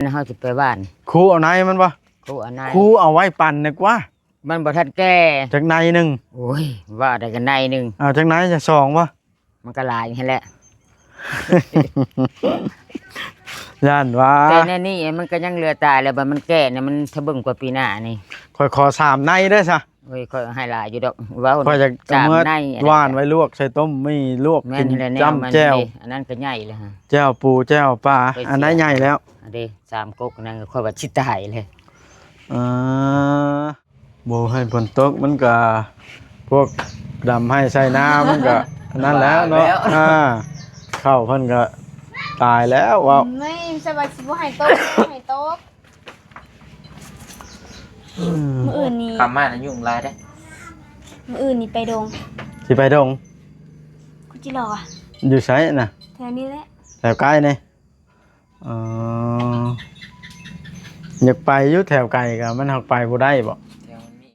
ເຮົາຊິໄປຫວ່ານ ຄູເອົາໃນມັນບໍ່? ຄູເອົາໃນ ຄູເອົາໄວ້ປັ່ນດີກວ່າ ມັນບໍ່ທັນແກ່ ຈັກໃນໜຶ່ງ. ໂອ້ຍ ວ່າໄດ້ກໍໃນໜຶ່ງ ເອົາຈັກໃນ ຈັກສອງບໍ່? ມັນກໍຫຼາຍຫັ້ນແຫຼະ ຢ້ານວ່າ ແຕ່ໃນນີ້ມັນກໍຍັງເຫຼືອຕາຍ ແລ້ວບັດມັນແກ່ນີ້ ມັນທະເບິ່ງກວ່າປີໜ້ານີ້ ຂ້ອຍຂໍສາມໃນເດີ້ຊະ. ໂອ້ຍ ຂ້ອຍໃຫ້ຫຼາຍຢູ່ດອກ ເວົ້າ ຂ້ອຍຈະ ສາມໃນ ຫວ່ານໄວ້ລວກໃສ່ຕົ້ມໝີ່ ລວກ ແມ່ນ ກິນ ແລ້ວແນວ ຈ້ຳ ມັນ ແຈ່ວ ເດ້ ອັນນັ້ນກໍໃຫຍ່ແລ້ວຮະ ແຈ່ວປູ ແຈ່ວປາ ຂ້ອຍ ອັນໃດໃຫຍ່ແລ້ວ ອັນເດ້ ສາມກົກນັ້ນ ຂ້ອຍວ່າຊິຕາຍແລ້ວ ອ່າ ບໍ່ໃຫ້ຝົນຕົກ ມັນກະ ພວກດຳໄຮ່ໄຖນາ ມັນກະ ອັນນັ້ນແຫຼະເນາະ ຫຼາຍແລ້ວ ອ່າ ເຂົ້າເພິ່ນກະຕາຍແລ້ວ ເວົ້າ ແມ່ນ ສະບາຍ ຊິບໍ່ໃຫ້ຕົກ ບໍ່ໃຫ້ຕົກ ອືມ ມື້ອື່ນນີ້ ຄ່ຳມານະ ຍຸງຫຼາຍເດ້ ມື້ອື່ນນີ້ໄປດົງ ຊິໄປດົງ ຄຸຈິລໍ ຢູ່ໃສນະ? ແຖວນີ້ແຫຼະ ແຖວໃກ້ນີ້ ອໍ ຢາກໄປຢູ່ແຖວໄກ ກະມັນຫາກໄປບໍ່ໄດ້ບໍ? ແຖວມັນມີ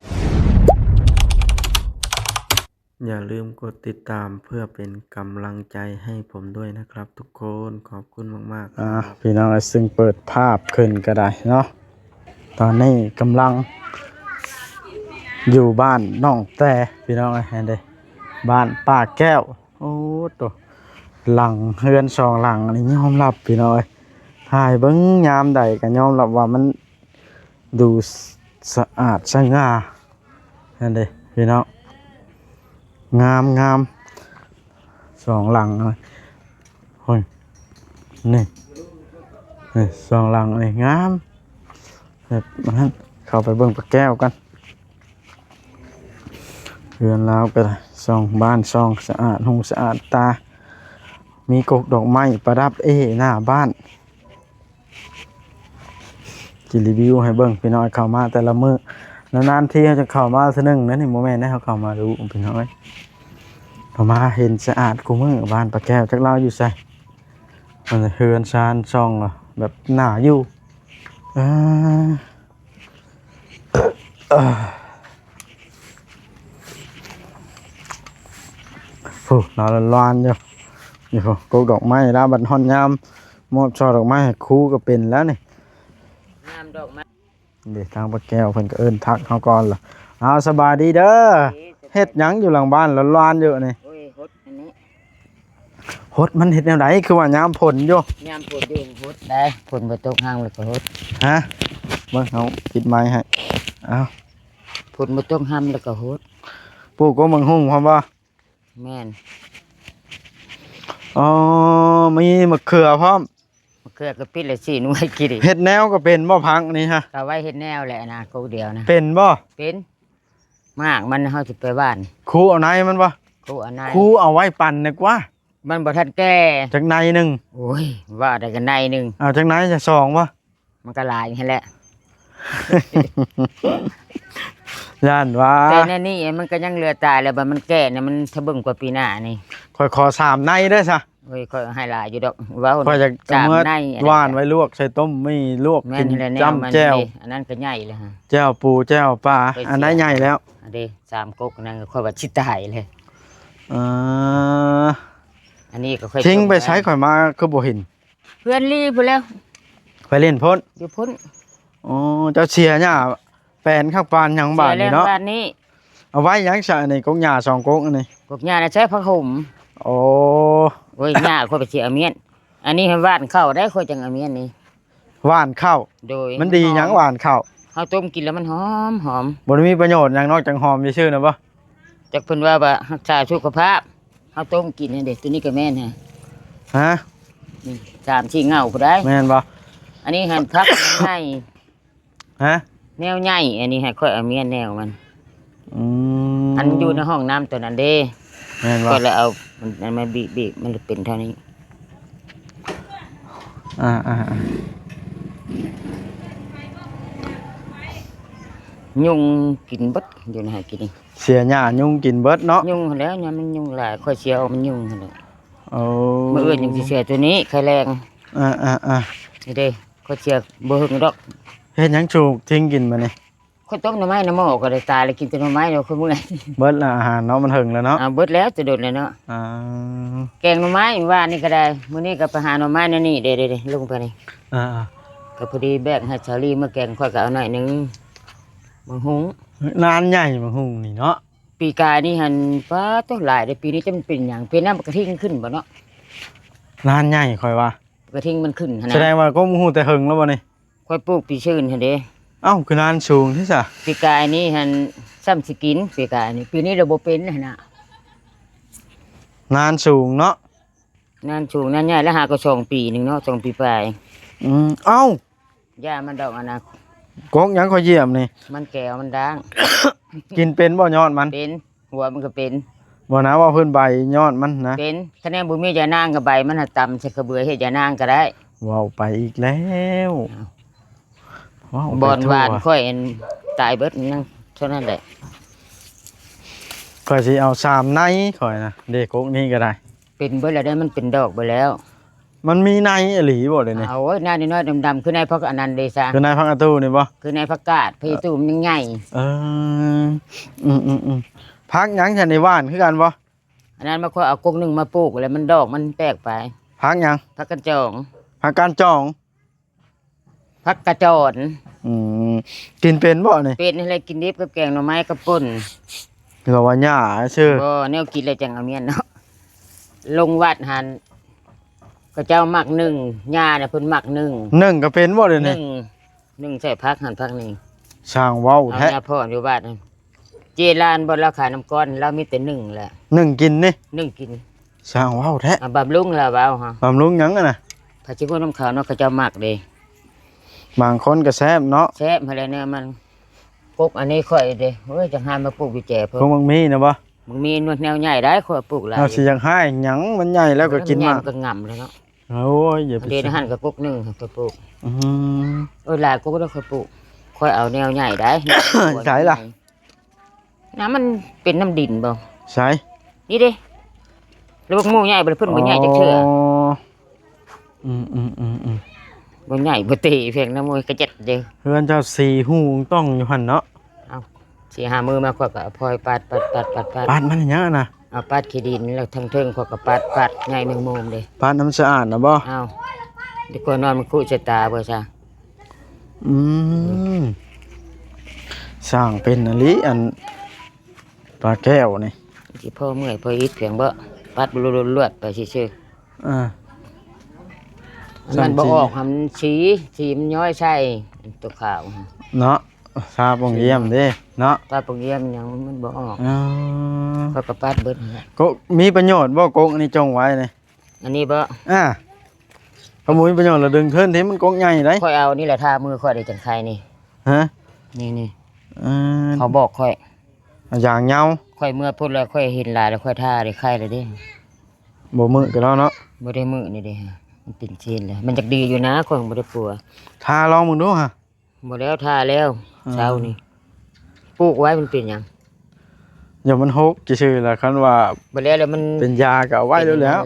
อย่าลืมกดติดตามเพื่อเป็นกำลังใจให้ผมด้วยนะครับทุกคน ขอบคุณมากๆ ອ່າ ครับ ພີ່ນ້ອງເອີຍ ຊຶ່ງເປີດພາບຂຶ້ນກໍໄດ້ເນາະ ຕອນນີ້ກຳລັງຢູ່ບ້ານໜອງແຕ ພີ່ນ້ອງເອີຍ ຫັ້ນເດ້ ບ້ານປ່າແກ້ວ ໂອ້ໂຕ ຫຼັງເຮືອນສອງຫຼັງນີ້ຍອມຮັບ ພີ່ນ້ອງເອີຍ ຖ່າຍເບິ່ງຍາມໃດກໍຍອມຮັບວ່າມັນ ດູສະອາດສະຫງ່າ ຫັ້ນເດ້ພີ່ນ້ອງ ງາມໆ ສອງຫຼັງ ໂອ້ຍ ນີ້ ນີ້ສອງຫຼັງນີ້ງາມ ແບບນັ້ນ ເຂົ້າໄປເບິ່ງປາແກ້ວກັນ ເຮືອນລາວກໍໄດ້ ຊ່ອງ ບ້ານຊ່ອງ ສະອາດຫູສະອາດຕາ ມີກົກດອກໄມ້ປະດັບເອໜ້າບ້ານ. ຊິຣີວິວໃຫ້ເບິ່ງພີ່ນ້ອງ ເຂົ້າມາແຕ່ລະມື້ ນານໆທີເຮົາຈະເຂົ້າມາເທື່ອໜຶ່ງເດ້ນີ້ ບໍ່ແມ່ນເດ້ ເຮົາເຂົ້າມາດຸພີ່ນ້ອງ ເຂົ້າມາເຫັນສະອາດຄູ່ມື້ ບ້ານປາແກ້ວ ຈັກລາວຢູ່ໃສ ເຮືອນຊານຊ່ອງແບບໜ້າຢູ່ ເອີ ເອີ ໂອ້ ລາວລານຢູ່ ຢູ່ ກົກດອກໄມ້ລາວ ບັດຮອດຍາມມອບຊ່ອດອກໄມ້ໃຫ້ຄູກໍເປັນແລ້ວນີ້ ງາມດອກໄມ້ ເດ້ ທາງປ້າແກ້ວເພິ່ນກໍເອີ້ນທັກເຮົາກ່ອນລະ ເອົາ ສະບາຍດີເດີ ເຮັດຫຍັງຢູ່ຫຼັງບ້ານລານໆຢູ່ນີ້? ໂອ້ຍ ຫົດອັນນີ້ ຫົດມັນເຮັດແນວໃດ ຄືວ່າຍາມຝົນຢູ່? ຍາມຝົນຢູ່ຫົດໄດ໋ ຝົນບໍ່ຕົກຮຳແລ້ວກໍຫົດ ຮະ ເບິ່ງ ເຮົາປິດໄມໃຫ້ ເອົາ ຝົນບໍ່ຕົກຮຳແລ້ວກໍຫົດ ປູກກົກໝາກຫຸ່ງພ້ອມບໍ່? ແມ່ນ ອໍ ມີໝາກເຂືອພ້ອມ ໝາກເຂືອກໍປິດແລ້ວສີ່ໜ່ວຍກີ້ນີ້ ເຮັດແນວກໍເປັນບໍ່ ຜັກນີ້ຮະ? ກໍໄວ້ເຮັດແນວແຫຼະນະ ກົກດຽວນະ ເປັນບໍ່? ເປັນ ໝາກມັນເຮົາຊິໄປຫວ່ານ ຄູເອົາໃນມັນບໍ່? ຄູເອົາໃນ ຄູເອົາໄວ້ປັ່ນດີກວ່າ ມັນບໍ່ທັນແກ່ ຈັກໃນໜຶ່ງ ໂອ້ຍ ວ່າໄດ້ກໍໃນໜຶ່ງ ເອົາຈັກໃນ ຈັກສອງບໍ່? ມັນກໍຫຼາຍຫັ້ນແຫຼະ ຢ້ານວ່າ ແຕ່ໃນນີ້ມັນກໍຍັງເຫຼືອຕາຍ ແລ້ວບັດມັນແກ່ນີ້ ມັນທະເບິ່ງກວ່າປີໜ້ານີ້ ຂ້ອຍຂໍສາມໃນເດີ້ຊະ ໂອ້ຍ ຂ້ອຍໃຫ້ຫຼາຍຢູ່ດອກ ເວົ້າ ຂ້ອຍຈະ ສາມໃນ ຫວ່ານໄວ້ລວກໃສ່ຕົ້ມໝີ່ ລວກ ແມ່ນ ກິນ ແລ້ວແນວ ຈ້ຳ ມັນ ແຈ່ວ ເດ້ ອັນນັ້ນກໍໃຫຍ່ແລ້ວຮະ ແຈ່ວປູ ແຈ່ວປາ ຂ້ອຍ ອັນໃດໃຫຍ່ແລ້ວ ອັນເດ້ ສາມກົກນັ້ນ ຂ້ອຍວ່າຊິຕາຍແລ້ວ ເອີ ອັນນີ້ກໍຂ້ອຍ ຖິ້ມໄປໃສ ຂ້ອຍມາຄືບໍ່ເຫັນ ເພື່ອນລີ້ພຸ້ນແລ້ວ ໄປຫຼິ້ນພຸ້ນ ຢູ່ພຸ້ນ ອໍ ເຈົ້າເສຍຫຍ້າແປນຄັກປານຫຍັງບາດນີ້ເນາະ ເສຍແລ້ວບາດນີ້ ເອົາໄວ້ຫຍັງຊະ ອັນນີ້ ກົກຫຍ້າສອງກົກ ອັນນີ້ ກົກຫຍ້ານະໃຊ້ຜ້າຫົ່ມ ໂອ້ ໂອ້ຍ ຫຍ້າຂ້ອຍໄປເສຍອາມຽນ ອັນນີ້ໃຫ້ຫວ່ານເຂົ້າໄດ້ ຂ້ອຍຈັ່ງອາມຽນນີ້ ຫວ່ານເຂົ້າ ໂດຍ ມັນດີຫຍັງ ມັນຫອມ ຫວ່ານເຂົ້າ ເຮົາຕົ້ມກິນແລ້ວມັນຫອມໆ ບໍ່ໄດ້ມີປະໂຫຍດຫຍັງນອກຈາກຫອມຊື່ໆນະບໍ່? ຈັກເພິ່ນວ່າ ວ່າຮັກສາສຸຂະພາບ ເຮົາຕົ້ມກິນຫັ້ນເດ້ ໂຕນີ້ກໍແມ່ນຮະ ຮະ ນີ້ ສາມສີ່ເຫງົ້າພຸ້ນໃດ໋ ແມ່ນບໍ່? ອັນນີ້ຫັ້ນ ຜັກໃຫຍ່ ຮະ ແນວໃຫຍ່ ອັນນີ້ໃຫ້ຂ້ອຍເອົາເມຍແນວມັນ ອືມ ອັນຢູ່ໃນຫ້ອງນ້ຳໂຕນັ້ນເດ້ ແມ່ນບໍ່? ຂ້ອຍລະເອົາອັນມາບີບໆ ມັນລະເປັນເທົ່ານີ້ ອ່າໆໆ ຍຸງກິນເບິດຢູ່ໃນຫາກິນນີ້ ເສຍຫຍ້າຍຸງກິນເບິດເນາະ ຍຸງຫັ້ນແຫຼະ ຍາມມັນຍຸງຫຼາຍ ຂ້ອຍເສຍອອກມັນຍຸງຫັ້ນແຫຼະ ໂອ້ ມື້ອື່ນຍັງຊິເສຍໂຕນີ້ ໄຂ່ແລງ ອ່າໆໆ ນີ້ເດ້ ຂ້ອຍເສຍບໍ່ເຫິງດອກ ເຮັດຫຍັງສູກທິງກິນບາດນີ້? ຂ້ອຍຕົ້ມໜໍ່ໄມ້ນຳໝໍ້ກໍໄດ້ຕາຍ ແລ້ວກິນແຕ່ໜໍ່ໄມ້ເນາະ ຄືເມື່ອຍ ເບິດລະອາຫານເນາະ ມັນເຫິງແລ້ວເນາະ ອ່າ ເບິດແລ້ວແຕ່ດົນແລ້ວເນາະ ອ່າ ແກງໜໍ່ໄມ້ວານນີ້ກໍໄດ້ ມື້ນີ້ກໍໄປຫາໜໍ່ໄມ່ແນວນີ້ເດ້ໆໆ ລົງໄປນີ້ ອ່າ ກໍພໍດີແບ່ງໃຫ້ສາວລີເມືອແກງ ຂ້ອຍກໍເອົາໜ້ອຍໜຶ່ງ ບັກຫຸ່ງ ນານໃຫຍ່ບັກຫຸ່ງນີ້ເນາະ. ປີກາຍນີ້ຫັ້ນ ປາດໂທ້ ຫຼາຍເດ້. ປີນີ້ຈັກມັນເປັນຫຍັງ ເປັນນ້ຳບັກກະທິ່ງຂຶ້ນບໍ່ເນາະ ນານໃຫຍ່ຂ້ອຍວ່າ ບັກກະທິ່ງມັນຂຶ້ນຫັ້ນນະ. ສະແດງວ່າກົກໝາກຫຸ່ງແຕ່ເຫິງແລ້ວບໍ່ນີ້? ຂ້ອຍປູກປີຊືນຫັ້ນເດ້. ເອົ້າ ຄືນານສູງແທ້ຊະ? ປີກາຍນີ້ຫັ້ນຊ້ຳຊິກິນ ປີກາຍນີ້ ປີນີ້ລະບໍ່ເປັນຫັ້ນນະ. ນານສູງເນາະ ນານສູງນານໃຫຍ່ ລະຫາກໍສອງປີໜຶ່ງເນາະ ສອງປີປາຍ. ອືມ ເອົ້າ ຢ່າມັນດອກອັນນະ. ກົກຫຍັງຂ້ອຍຢ້ຽມນີ້? ມັນແກ້ວມັນດ່າງ. ກິນເປັນບໍ່ຍອດມັນ? ເປັນ. ຫົວມັນກໍເປັນ ບໍ່ນະ ເວົ້າພື້ນໃບຍອດມັນນະ. ເປັນ. ຄັນແນວບໍ່ມີຢານາງກໍໃບມັນຫາຕຳໃສ່ຂະເບືອເຮັດຢານາງກໍໄດ້. ເວົ້າໄປອີກແລ້ວ ເວົ້າໄປທົ່ວ. ບ່ອນຫວ່ານຂ້ອຍອັນຕາຍເບິດ ຍັງເທົ່ານັ້ນແຫຼະ. ຂ້ອຍຊິເອົາສາມໃນຂ້ອຍນະ ເດ ກົກນີ້ກໍໄດ້. ເປັນເບິດແລ້ວເດ້ ມັນເປັນດອກເບິດແລ້ວ. ມັນມີໃນອີ່ຫຼີບໍ່ດຽວນີ້? ໂອ້ຍ ໃນນ້ອຍໆ ດຳໆ ຄືໃນຜັກອັນນັ້ນເດຊະ. ຄືໃນຜັກອາຕູນີ້ບໍ່? ຄືໃນຜັກກາດ ຜັກອາຕູມັນຍັງໃຫຍ່. ເອີ ອືມໆໆ ຜັກຫຍັງຊັ້ນນີ້ ຫວ່ານຄືກັນບໍ່? ອັນນັ້ນມາ ຂ້ອຍເອົາກົກໜຶ່ງມາປູກແລ້ວມັນດອກມັນແຕກໄປ. ຜັກຫຍັງ? ຜັກການຈອງ. ຜັກການຈອງ? ຜັກກະຈອນ. ອືມ ກິນເປັນບໍ່ນີ້? ເປັນຫັ້ນແຫຼະ ກິນດິບກັບແກງໜໍ່ໄມ້ກັບປົ່ນ. ລາວວ່າຫຍ້າຊື່. ບໍ່ ແນວກິນແລ້ວຈັ່ງອາມຽນເນາະ. ລົງວັດຫັ້ນ ເຂົາເຈົ້າມັກໜຶ້ງ ຍ່ານະເພິ່ນມັກໜຶ້ງ. ໜຶ້ງກໍເປັນບໍ່ດຽວນີ້? ໜຶ້ງ ໜຶ້ງໃສ່ຜັກຫັ້ນຜັກນີ້. ຊ່າງເວົ້າແທ້. ເອົາຍາພອນຢູ່ວັດ ເຈລານບໍ່ ລາວຂາຍນ້ຳກ້ອນ ລາວມີແຕ່ໜຶ້ງແຫຼະ. ໜຶ້ງກິນນີ້? ໜຶ້ງກິນ. ຊ່າງເວົ້າແທ້. ອ່າ ບຳລຸງລາວເວົ້າຫະ. ບຳລຸງຫຍັງຫັ້ນນະ? ພາຊິໂກນຳເຂົາເນາະ ເຂົາເຈົ້າມັກເດ້. ບາງຄົນກໍແຊບເນາະ. ແຊບຫັ້ນແຫຼະແນວມັນ. ກົກອັນນີ້ຂ້ອຍເດ້ ໂອ້ຍ ຈັ່ງຫາມາປູກຢູ່ແຈເພິ່ນ. ກົກໝາກມີນະບໍ່? ໝາກມີນວດແນວໃຫຍ່ໄດ໋ ຂ້ອຍປູກຫຼາຍ. ເຮົາຊິຢາກໃຫ້ຫຍັງ ມັນໃຫຍ່ແລ້ວກໍກິນໝາກ ມັນໃຫຍ່ມັນກໍງຳແລ້ວເນາະ. ໂອ້ຍ ຢ່າໄປ ອັນເດນຫັ້ນກໍກົກໜຶ່ງ ຂ້ອຍປູກ. ອືມ ໂອ້ຍ ຫຼາຍກົກເດ້ຂ້ອຍປູກ. ຂ້ອຍເອົາແນວໃຫຍ່ໄດ໋. ໃສລະ? ນ້ຳມັນເປັນນ້ຳດິນບໍ່? ໃສ? ນີ້ເດ້. ແລ້ວບັກໝູໃຫຍ່ບໍ່ ເພິ່ນບໍ່ໃຫຍ່ຈັກເທື່ອ. ອໍ ອືມໆໆໆ ບໍ່ໃຫຍ່ບໍ່ເຕະແພງນະ ໂມຍກະຈັດເດີ້. ເຮືອນເຈົ້າສີ່ຫູຕ້ອງຢູ່ຫັ້ນເນາະ. ເອົາ ສີ່ຫ້າມື້ມາ ຂ້ອຍກໍເອົາພອຍປາດໆໆໆ. ປາດມັນຫຍັງນະ? ເອົາປາດຂີ້ດິນ ແລ້ວທາງເທິງຂ້ອຍກໍປາດ ປາດໃຍແມງມຸມເດ້. ປາດໃຫ້ມັນສະອາດນະບໍ່? ເອົາ ດີກວ່ານອນມັນຄຸໃສ່ຕາເບິ່ງຊະ. ອືມ ຊ່າງເປັນອີ່ຫຼີ ອັນປາແກ້ວນີ້. ຊິພໍເມື່ອຍພໍອິດພຽງບໍ່ ປັດລວດໆໄປຊື່ໆ. ອ່າ ມັນບໍ່ອອກຫັ້ນ ສີ ສີມັນຍ້ອຍໃສ່ຕົວຂາວເນາະ. ທາປ່ອງຢ້ຽມເດ້ເນາະ ທາປ່ອງຢ້ຽມຫຍັງມັນບໍ່ອອກ. ອໍ ເຂົາກໍປັດເບິດຫັ້ນແຫຼະ. ກໍມີປະໂຫຍດບໍ່ ກົກອັນນີ້ຈົ່ງໄວ້ນີ້? ອັນນີ້ບໍ່? ອ່າ ຄັນບໍ່ມີປະໂຫຍດລະດຶງຂຶ້ນເດ້ ມັນກົກໃຫຍ່ໄດ໋. ຂ້ອຍເອົານີ້ແຫຼະ ທາມືຂ້ອຍໄດ້ຈັ່ງໄຄນີ້. ຮະ? ນີ້ໆ ເອີ ເຂົາບອກຂ້ອຍ ເອົາຢາງເຫຍົາ. ຂ້ອຍເມືອພຸ້ນແລ້ວ ຂ້ອຍເຫັນຫຼາຍແລ້ວ ຂ້ອຍທາໄດ້ໄຄແລ້ວເດ້. ບໍ່ມືກັນແລ້ວເນາະ. ບໍ່ໄດ້ມືນີ້ເດ້ ມັນເປັນເຊນແລ້ວ. ມັນຈັກດີຢູ່ນະ ຂ້ອຍບໍ່ໄດ້ປົວ. ທາລອງເບິ່ງດູຫະ. ບໍ່ແລ້ວ ທາແລ້ວ ອ່າ ເຊົ້ານີ້ ປູກໄວ້ມັນເປັນຫຍັງ? ຢ່າມັນຫົກຊື່ໆລະ ຄັນວ່າບໍ່ແລ້ວ ແລ້ວມັນເປັນຢາກໍເອົາໄວ້ໂລດແລ້ວ.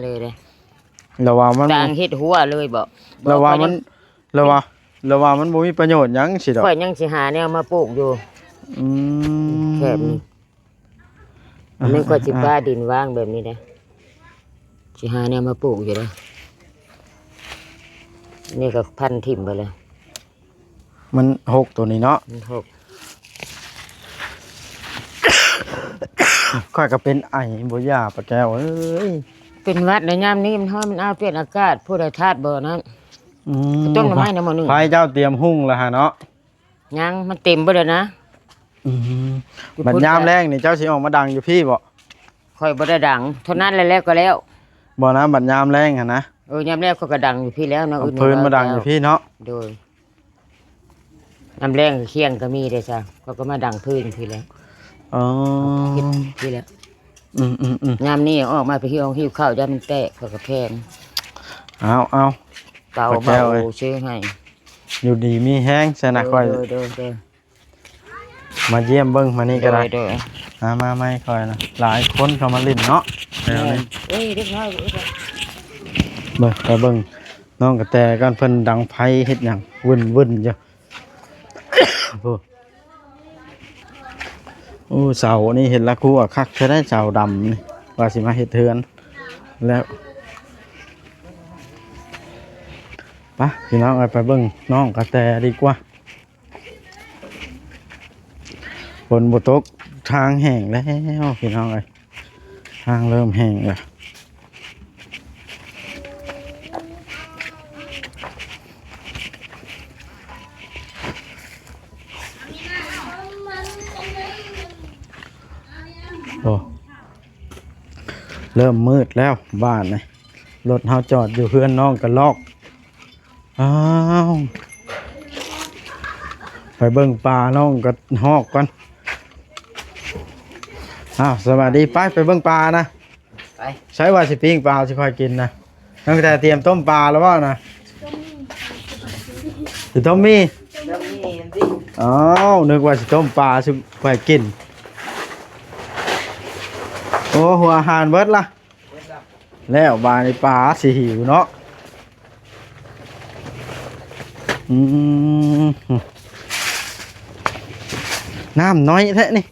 ລະວ່າມັນຕ່າງເຮັດຫົວເລີຍບໍ? ລະວ່າມັນ ລະວ່າ ລະວ່າມັນບໍ່ມີປະໂຫຍດຫຍັງຊີ້ດອກ. ຂ້ອຍຍັງຊິຫາແນວມາປູກຢູ່. ອືມ ແຄບນີ້ ອັນນີ້ຂ້ອຍຊິປະດິນວ່າງແບບນີ້ເດ້ ຊິຫາແນວມາປູກຢູ່ເດ້. ນີ້ກໍພັນຖິ້ມໄປເລີຍ. ມັນຫົກໂຕນີ້ເນາະ ມັນຫົກ. ຂ້ອຍກໍເປັນໄອບໍ່ຢາ ປາແກ້ວເອີຍ. ເປັນຫວັດໃນຍາມນີ້ ມັນຮ້ອນ ມັນອາວ ປ່ຽນອາກາດ ຜູ້ໃດທາດບໍ່ນັ້ນ. ອືມ ຕົ້ມໜໍ່ໄມ້ນຳໝໍ້ໜຶ່ງ. ໄຟເຈົ້າຕຽມຮຸ່ງແລ້ວຫາເນາະ? ຍັງ ມັນເຕັມເບິດແລ້ວນະ. ອືມ ບັດຍາມແລງນີ້ເຈົ້າຊິອອກມາດັງຢູ່ພີ້ບໍ? ຂ້ອຍບໍ່ໄດ້ດັງ ເທົ່ານັ້ນແຫຼະ ແລ້ວກໍແລ້ວ. ບໍ່ນະ ບັດຍາມແລງຫັ້ນນະ. ເອີ ຍາມແລງຂ້ອຍກໍດັງຢູ່ພີ້ແລ້ວເນາະ. ເອົາຟືນມາດັງຢູ່ພີ້ເນາະ. ໂດຍ ຍາມແລງຄຽງກໍມີເດ້ຊະ ຂ້ອຍກໍມາດັງຟືນພີ້ແລ້ວ. ອໍ ພີ້ແລ້ວ. ອືມໆໆ ຍາມນີ້ອອກມາໄປຫິ້ວ ຫິ້ວເຂົ້າ ຢ້ານມັນແຕກ ຂ້ອຍກໍແພງ. ເອົາໆ ເຕົາເບົາ ປາແກ້ວເອີຍ ຊື້ໃຫ້. ຢູ່ດີມີແຮງຊະນະ. ໂດຍ ຂ້ອຍ ໂດຍ ໂດຍ ໂດຍ ມາຢ້ຽມເບິ່ງມານີ້ກໍໄດ້. ໂດຍ ໂດຍ ມາ ມາໃໝ່ຂ້ອຍນະ ຫຼາຍຄົນເຂົ້າມາຫຼິ້ນເນາະ. ແມ່ນ ເອີຍ ເດັກນ້ອຍ ເບິ່ງ ໄປເບິ່ງນ້ອງກະແຕກ່ອນ ເພິ່ນດັງໄຟເຮັດຫຍັງ ວຶ່ນໆຢູ່. ໂອ້ ໂອ້ ເສົານີ້ເຮັດລະຄົວຄັກແທ້ໄດ໋ ເສົາດຳນີ້ ວ່າຊິມາເຮັດເຮືອນແລ້ວ. ປະພີ່ນ້ອງເອີຍ ໄປເບິ່ງນ້ອງກະແຕດີກວ່າ. ຝົນບໍ່ຕົກ ທາງແຫ້ງແລ້ວພີ່ນ້ອງເອີຍ ທາງເລີ່ມແຫ້ງແລ້ວ. ໂອ້ ເລີ່ມມືດແລ້ວບ້ານນີ້ ລົດເຮົາຈອດຢູ່ເຮືອນນ້ອງກະລອກ. ອ້າວ ໄປເບິ່ງປາ ນ້ອງກະຮອກກ່ອນ. ອ້າວ ສະບາຍດີ ໄປ ໄປເບິ່ງປານະ. ໄປ ໃສວ່າຊິປີ້ງປາຊິຂ້ອຍກິນນະ. ນ້ອງກະແຕຕຽມຕົ້ມປາແລ້ວບໍ່ນະ? ຊິຕົ້ມໝີ່ ຕົ້ມໝີ່ ອໍ ນຶກວ່າຊິຕົ້ມປາສູ່ຂ້ອຍກິນ. ໂອ້ ຫົວອາຫານເບິດລະ. ແລ້ວບາດນີ້ປາຊິຫິວເນາະ. ອືມ ນ້ຳນ້ອຍແທ້ນີ້.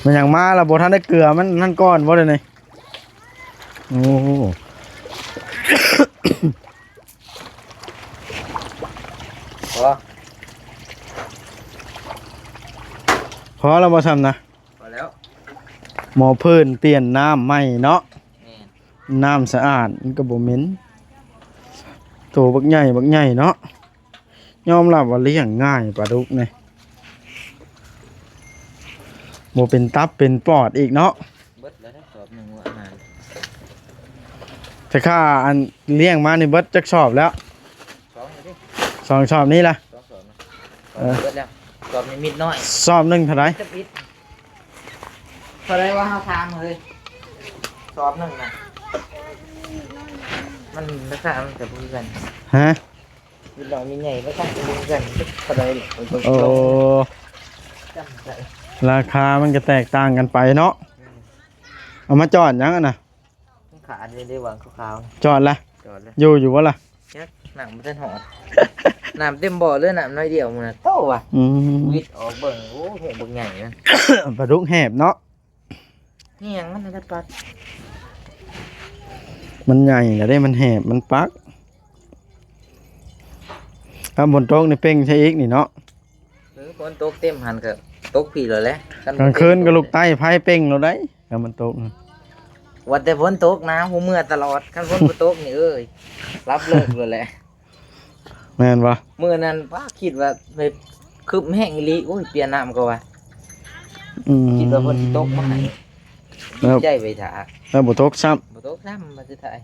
ມັນຫຍັງມາລະ ບໍ່ທັນໄດ້ເກືອມັນນັ້ນກ່ອນບໍ່ດຽວນີ້? ໂອ້ ພໍ ພໍແລ້ວບໍ່ຊ່ຳນະ? ພໍແລ້ວ. ໝໍເພິ່ນປ່ຽນນ້ຳໃໝ່ເນາະ. ແມ່ນ. ນ້ຳສະອາດ ມັນກະບໍ່ເໝັນ. ໂຕບັກໃຫຍ່ ບັກໃຫຍ່ເນາະ. ຍອມຮັບວ່າລ້ຽງງ່າຍປາດຸກນີ້ ບໍ່ເປັນຕັບເປັນປອດອີກເນາະ. ເບິດແລ້ວສອບໜຶ່ງວ່າອາຫານ ແຕ່ຂ້າອັນລ້ຽງມານີ້ເບິດຈັກສອບແລ້ວ? ສອງແລ້ວຕິ ສອງສອບນີ້ລະ ສອງສອບນະ. ເອີ ເບິດແລ້ວ ສອບນີ້ມິດນ້ອຍ. ສອບໜຶ່ງເທົ່າໃດ? ຈະປິດເທົ່າໃດວ່າເຮົາຖາມເຮີ້ຍ? ສອບໜຶ່ງນະ ມັນລາຄາມັນກະບໍ່ຄືກັນ. ຮະ? ມີນ້ອຍມີໃຫຍ່ ລາຄາບໍ່ຄືກັນ ເທົ່າໃດລະ? ໂອ້ ຈຳໄດ້ ລາຄາມັນກະແຕກຕ່າງກັນໄປເນາະ. ອືມ ເອົາມາຈອດຫຍັງຫັ້ນນະ? ມັນຂາດຢູ່ເດ້ ຫວ່າງຂາວໆ ຈອດລະ? ຈອດລະ. ຢູ່ ຢູ່ບໍ່ລະ? ຈັກ ນ້ຳບໍ່ທັນຮອດ ນ້ຳເຕັມບໍ່ເລີຍ ນ້ຳໜ້ອຍດຽວມື້ນັ້ນ ໂຕວ່າ. ອືມ ວິດອອກເບິ່ງ ໂອ້ ຮູບບັກໃຫຍ່ນະ ປາດຸກແຫບເນາະ. ແຮງມັນລະປັກ ມັນໃຫຍ່ລະເດ້ ມັນແຫບ ມັນປັກ. ຖ້າຝົນຕົກນີ້ເປັ່ງໃສ່ອີກນີ້ເນາະ. ເອີ ຝົນຕົກເຕັມຫັ້ນກະຕົກພີ້ໂລດແຫຼະ. ກາງຄືນກະລຸກໄຕ້ໄຟເປັ່ງໂລດໄດ໋ ຄັນມັນຕົກ. ວ່າແຕ່ຝົນຕົກນະ ຫູເມືອຕະຫຼອດ ຄັນຝົນບໍ່ຕົກນີ້ ເອີຍ ຫຼັບເລີກໂລດແຫຼະ. ແມ່ນບໍ່? ມື້ນັ້ນປ້າຄິດວ່າແບບຄຶບແຮງອີ່ຫຼີ ໂອ້ຍ ປ່ຽນນ້ຳກະວ່າ. ອືມ ຄິດວ່າຝົນຊິຕົກມາໃຫ້ ແລ້ວ ໃຈໄປຖ້າ ແລ້ວບໍ່ຕົກຊ້ຳ. ບໍ່ຕົກຊ້ຳ ບາດສຸດທ້າຍ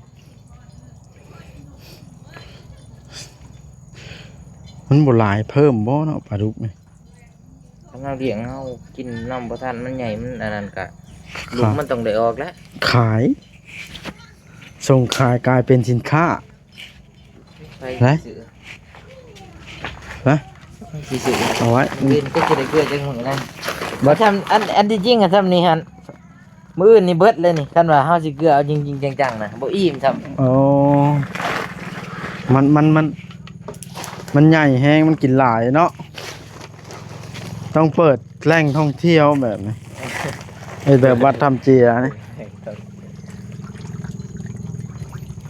ມັນບໍ່ຫຼາຍເພີ່ມບໍ່ເນາະ ປາດຸກນີ້? ຄັນເຮົາລ້ຽງ ເຮົາກິນນ້ຳບໍ່ທັນ ມັນໃຫຍ່ ມັນອັນນັ້ນກະ ລູກມັນຕ້ອງໄດ້ອອກແຫຼະ ຂາຍ ສົ່ງຂາຍກາຍເປັນສິນຄ້າ. ໄປ ໄປຊື້ ຮະ? ໄປຊື້ ເອົາໄວ້ ມື້ອື່ນກະຊິໄດ້ເກືອຈັກມື້ນັ້ນ ບັດ ອັນ ອັນ ອັນທີ່ຈິງຫັ້ນ ຊ່ຳນີ້ຫັ້ນ ມື້ອື່ນນີ້ເບິດເລີຍນີ້ ຄັນວ່າເຮົາຊິເກືອເອົາຈິງໆຈັງໆນະ ບໍ່ອີ່ມຊ້ຳ. ໂອ້ ມັນ ມັນ ມັນ ມັນໃຫຍ່ແຮງ ມັນກິນຫຼາຍເນາະ ຕ້ອງເປີດແຫຼ່ງທ່ອງທ່ຽວແບບນີ້ ເຮັດແບບວັດທຳເຈຍນີ້.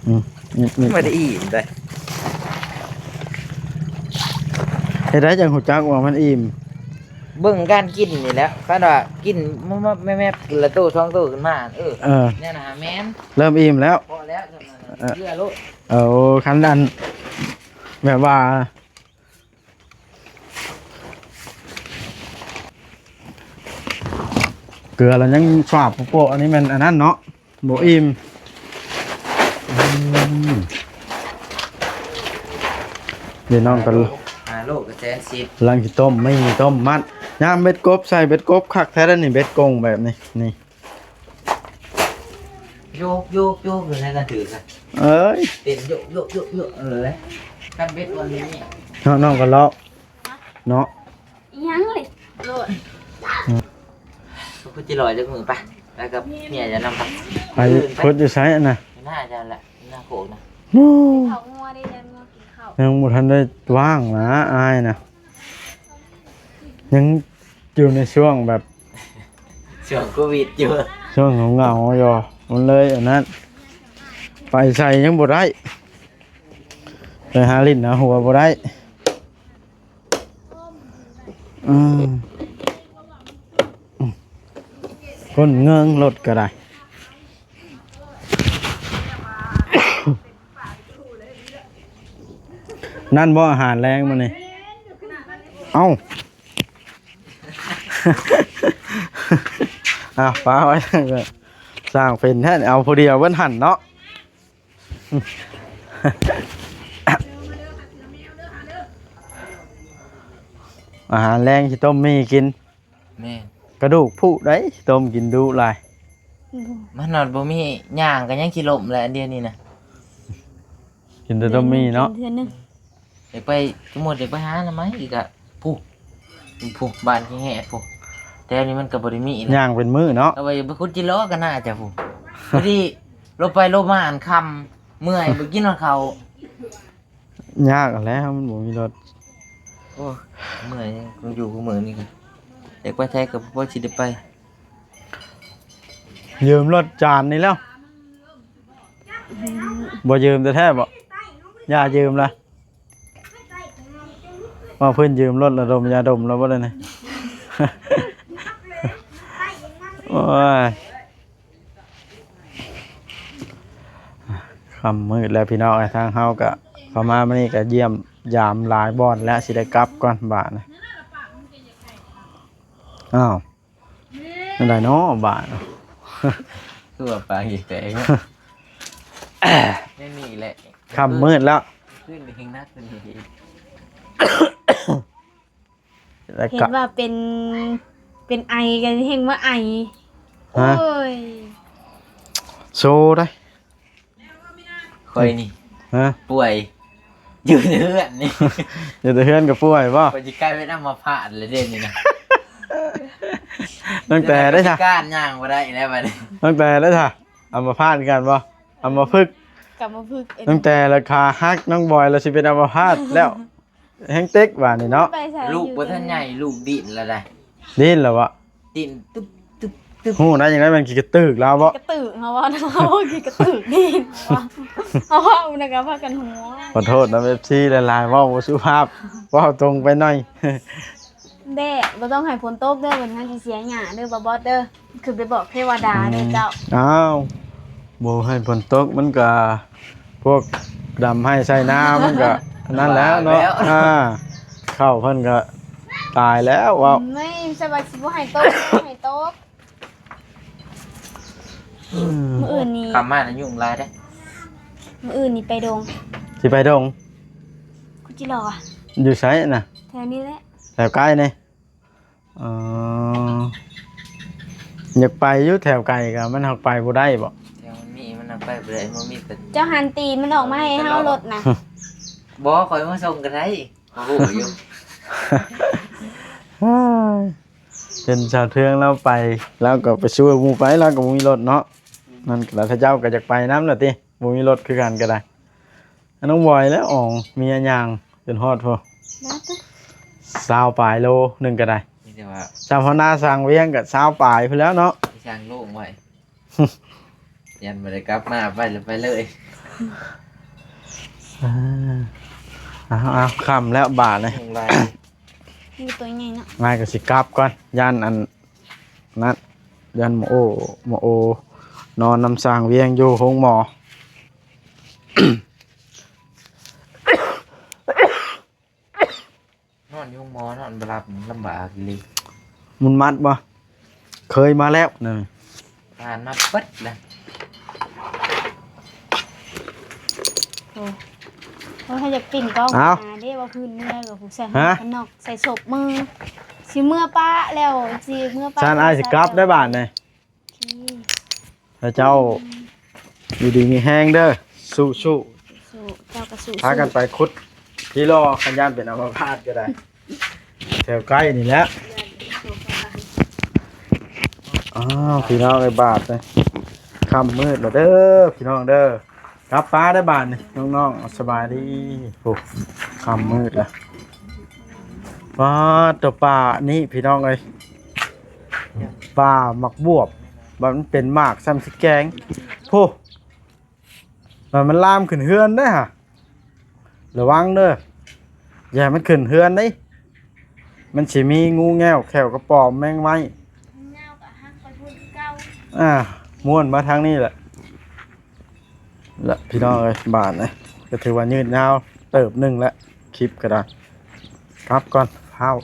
ອືມ ນີ້ ນີ້ ບໍ່ໄດ້ອີ່ມເດ້ ເຮັດໃດຈັ່ງຮູ້ຈັກວ່າມັນອີ່ມ? ເບິ່ງການກິນນີ້ແຫຼະ ຄັນວ່າກິນແມບໆ ລະໂຕສອງໂຕຂຶ້ນມາ ເອີ ເອີ ແນວນັ້ນແມ່ນ ເລີ່ມອີ່ມແລ້ວ ພໍແລ້ວ ເອີ ເກືອໂລດ. ເອີ ຄັນອັນ ແບບວ່າ ເກືອລະຍັງສາບໂປະໆ ອັນນີ້ແມ່ນອັນນັ້ນເນາະ ບໍ່ອີ່ມ. ອືມ ເດ ນ້ອງກະ ຫ້າໂລ ຫ້າໂລກະແສນສິບ ກຳລັງຊິຕົ້ມໝີ່ຕົ້ມມັດ ຍາມເບັດກົບໃສ່ ເບັດກົບຄັກແທ້ເດ້ນີ້ ເບັດກົງແບບນີ້ ນີ້ ໂຍກໆໆ ຢູ່ໃນກະຖືກະ ເອີຍ ເຕັ້ນໂຍກໆໆ ເອີຍ ຄັນເບັດອ່ອນນີ້ ນ້ອງ ນ້ອງກະລອກເນາະ ອີ່ຫຍັງເລີຍໂລດ ອືມ ພຸດຈິລອຍຈັກມື້ປະ ໄປກັບເມຍຈະນຳປະ ໄປ ພຸດຢູ່ໃສຫັ້ນນະ? ໜ້າຈະແຫຼະ ໜ້າໂຄກນະ ເຂົາງົວເດ້ ຍັງງົວກິນເຂົ້າ ຍັງບໍ່ທັນໄດ້ວ່າງນະ ອ້າຍນະ ຍັງຢູ່ໃນຊ່ວງແບບ ຊ່ວງໂຄວິດຢູ່ ຊ່ວງເຫງົາໆຢູ່ ມັນເລີຍອັນນັ້ນ ໄປໃສຍັງບໍ່ໄດ້ ໄປຫາຫຼິ້ນຫາຫົວບໍ່ໄດ້. ອືມ ຄົນເງິງລົດກໍໄດ້. ນັ້ນບໍ່ອາຫານແລງມື້ນີ້? ເອົ້າ ເອົາ ປາໄວ້ ສ້າງເປັນແທ້ ເອົາຜູ້ດຽວເບິດຫັ້ນເນາະ. ອາຫານແລງຊິຕົ້ມໝີ່ກິນ. ແມ່ນ ກະດູກພຸໄດ໋ ຕົ້ມກິນດຸຫຼາຍ. ມັນນອດບໍ່ມີ ຍ່າງກໍຍັງຊິລົ້ມແຫຼະ ອັນດຽວນີ້ນະ. ກິນແຕ່ຕົ້ມໝີ່ເນາະ ກິນເທື່ອໜຶ່ງ. ຢາກໄປ ສົມມຸດຢາກໄປຫາໜໍ່ໄມ້ອີກກະ ພຸ ພຸ ບ້ານຂີ້ແຫດພຸ ແຖວນີ້ມັນກໍບໍ່ໄດ້ມີນະ ຍ່າງເປັນມື້ເນາະ. ເອົາໄວ້ໄປຂຸດຈິລໍກໍໜ້າຈະພຸ ພໍດີລົງໄປລົງມາອັນຄ່ຳ ເມື່ອຍ ບໍ່ກິນຮອດເຂົ້າ. ຍາກແລ້ວ ມັນບໍ່ມີລົດ. ໂອ້ ເມື່ອຍ ຢູ່ຄູ່ມື້ນີ້ກໍ ຢາກໄປໃສກໍບໍ່ຊິໄດ້ໄປ. ຢືມລົດຈານນີ້ແລ້ວ ບໍ່ຢືມແທ້ໆບໍ? ຢ່າຢືມລະ ວ່າເພິ່ນຢືມລົດລະດົມຢາດົມລະບໍ່ໄດ້ນີ້. ໂອ້ຍ ຄ່ຳມືດແລ້ວພີ່ນ້ອງເອີຍ ທາງເຮົາກະເຂົ້າມາມື້ນີ້ກະຢ້ຽມຢາມຫຼາຍບ່ອນແລ້ວ ຊິໄດ້ກັບກ່ອນບາດນີ້. ອ້າວ ຈັ່ງໃດເນາະບາດ ຄືວ່າປາກຊິແຕກເນາະ. ແນວນີ້ແຫຼະ ຄ່ຳມືດແລ້ວ ຄືນແຮງໜັກຂຶ້ນອີກ. ແລ້ວກໍ ເຫັນວ່າເປັນ ເປັນໄອກໍແຮ່ງມາໄອ. ຮະ? ໂອ້ຍ ໂຊໄດ໋ ຂ້ອຍນີ້ ຮະ? ປ່ວຍ ຢູ່ແຕ່ເຮືອນນີ້ ຢູ່ແຕ່ເຮືອນກໍປ່ວຍບໍ? ຂ້ອຍຊິກາຍເປັນອຳມະພາດແລ້ວເດ້ນີ້ນະ. ຕັ້ງແຕ່ໄດ້ຊະ ການຍ່າງບໍ່ໄດ້ແລ້ວບັດນີ້ ຕັ້ງແຕ່ໄດ້ຊະ ອຳມະພາດຄືກັນບໍ? ອຳມະພຶກ ກຳມະພຶກ ຕັ້ງແຕ່ລະຂາຫັກ ນ້ອງບອຍລະຊິເປັນອຳມະພາດແລ້ວ. ແຮງເຕັກບາດນີ້ເນາະ ໄປໃສ ລູກບໍ່ທັນໃຫຍ່ ຢູ່ ລູກດີ້ນລະໄດ໋. ດີ້ນລະບໍ? ດີ້ນຕຶບຕຶບຕຶບ. ຮູ້ໄດ້ຈັ່ງໃດ ແມ່ນຂີ້ກະຕຶກລາວບໍ? ກະຕຶກ ເຮົາເວົ້ານຳ ຂີ້ກະຕຶກດີ້ນ ເຮົາເວົ້ານະກະພາກັນຫົວ. ຂໍໂທດນຳເອັຟຊີຫຼາຍໆ ເວົ້າບໍ່ສຸພາບ ເວົ້າຕົງໄປໜ້ອຍ. ແດ່ ບໍ່ຕ້ອງໃຫ້ຝົນຕົກເດີ ເພິ່ນຍັງຊິເສຍຫຍ້າເດີ ບໍ່ບອດເດີ ຂຶ້ນໄປບອກເທວະດາເດີເຈົ້າ. ອ້າວ ບໍ່ໃຫ້ຝົນຕົກ ມັນກະ ພວກດຳໄຮ່ໄຖນາ ມັນກະອັນນັ້ນແລ້ວເນາະ. ຕາຍແລ້ວ ອ່າ ເຂົ້າເພິ່ນກະຕາຍແລ້ວເວົ້າ. ແມ່ນ ສະບາຍ ຊິບໍ່ໃຫ້ຕົກ ບໍ່ໃຫ້ຕົກ. ອືມ ມື້ອື່ນນີ້ ຄ່ຳມານະຍຸງຫຼາຍເດ້. ມື້ອື່ນນີ້ໄປດົງ ຊິໄປດົງ ຄຸຈິລໍ ຢູ່ໃສນະ? ແຖວນີ້ແຫຼະ ແຖວໃກ້ນີ້. ອໍ ຢາກໄປຢູ່ແຖວໄກກໍມັນຫາກໄປບໍ່ໄດ້ບໍ? ແຖວມັນມີມັນຫາກໄປບໍ່ໄດ້ ບໍ່ມີກໍ ເຈົ້າຫັນຕີມັນອອກມາໃຫ້ເຮົາລົດນະ. ບໍ່ ຂ້ອຍມາສົ່ງກໍໄດ້ ຂ້ອຍຮູ້ຢູ່. ເຫັນສາວເທືອງລາວໄປ ລາວກໍໄປຊ່ວຍໝູ່ໄປ ລາວກໍບໍ່ມີລົດເນາະ. ນັ້ນລະເຈົ້າກໍຢາກໄປນຳລະຕິ ບໍ່ມີລົດຄືກັນກໍໄດ້. ອັນນ້ອງບອຍແລ້ວອອງເມຍຍ່າງຈົນຮອດພຸ້ນ ຊາວປາຍໂລໜຶ່ງກໍໄດ້. ມີແຕ່ວ່າ ຊາວພະນາສ້າງວຽງກໍຊາວປາຍພຸ້ນແລ້ວເນາະ ສ້າງໂລ່ງໄວ້ ຢ້ານບໍ່ໄດ້ກັບມາ ໄປແລ້ວໄປເລີຍ. ເອົາໆ ຄ່ຳແລ້ວບາດນີ້ ຍຸງຫຼາຍ ມີຕົວໃຫຍ່ເນາະ. ນາຍກໍຊິກັບກ່ອນ ຢ້ານອັນນັ້ນ ຢ້ານໝໍໂອ ໝໍໂອ ນອນນຳຊ່າງວຽງຢູ່ໂຮງໝໍ. ນອນຢູ່ໂຮງໝໍ ນອນບໍ່ຫຼັບ ລຳບາກອີ່ຫຼີ. ມັນມັດບໍ່? ເຄີຍມາແລ້ວນັ້ນ ຜ່ານມາເບິດແລ້ວ. ໂອ້ ໂອ້ ເຮົາຢາກປິ່ນກ້ອງ ເອົ້າ ຫາເດ້ ວ່າພື້ນເມືອງ ກັບຜູ້ໃສ່ ຮະ ໝວກກັນນັອກ ໃສ່ສົບມື ຊິເມືອປະແລ້ວ ຊິເມືອປະ. ຊັ້ນອ້າຍຊິກັບໄດ້ບາດນີ້. ໂອເຄ ພະເຈົ້າ ອືມ ຢູ່ດີມີແຮງເດີ ສູ້ໆ ສູ້ ເຈົ້າກໍສູ້ໆ ພາກັນໄປຂຸດທີ່ລໍ ຄັນຢ້ານເປັນອຳມະພາດກໍໄດ້ ແຖວໃກ້ນີ້ແຫຼະ. ອ້າວ ພີ່ນ້ອງເອີຍ ບາດນີ້ຄ່ຳມືດແລ້ວເດີ ພີ່ນ້ອງເດີ. ກັບປ້າໄດ້ບາດນີ້ ນ້ອງໆ ສະບາຍດີ. ໂອ້ ຄ່ຳມືດແລ້ວ. ປາດ ຕົວປານີ້ ພີ່ນ້ອງເອີຍ ປາໝາກບວບ. ວ່າມັນເປັນໝາກຊ້ຳຊິແກງ ໂພ ວ່າມັນລາມຂຶ້ນເຮືອນເດ້ຫະ ລະວັງເດີ ຢ່າໃຫ້ມັນຂຶ້ນເຮືອນເດ້ ມັນຊິມີງູແງວ ແຂ້ວກະປອມ ແມງໄມ້ ງາວກະຫັກໄປພຸ້ນຄືເກົ່າ ອ່າ ມ້ວນມາທາງນີ້ແຫຼະ ລະພີ່ນ້ອງເອີຍ ບາດນີ້ກະຖືວ່າຍືດຍາວເຕີບໜຶ່ງແຫຼະ ຄລິບກະໄດ້ ກັບກ່ອນ ພ້າວ